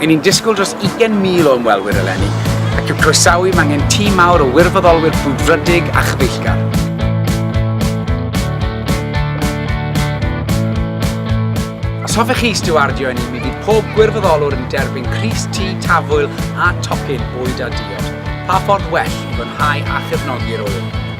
Ry'n ni'n disgwyl dros 20,000 o ymwelwyr eleni, ac i'w croesawu mae angen tîm mawr o wirfoddolwyr brwdfrydig a chyfeillgar. Os hoffech chi stiwardio i ni, mi fydd pob gwirfoddolwr yn derbyn crys T, tafwyl a tocyn bwyd a diod. Pa ffordd well i fwynhau a chefnogi'r ŵyl?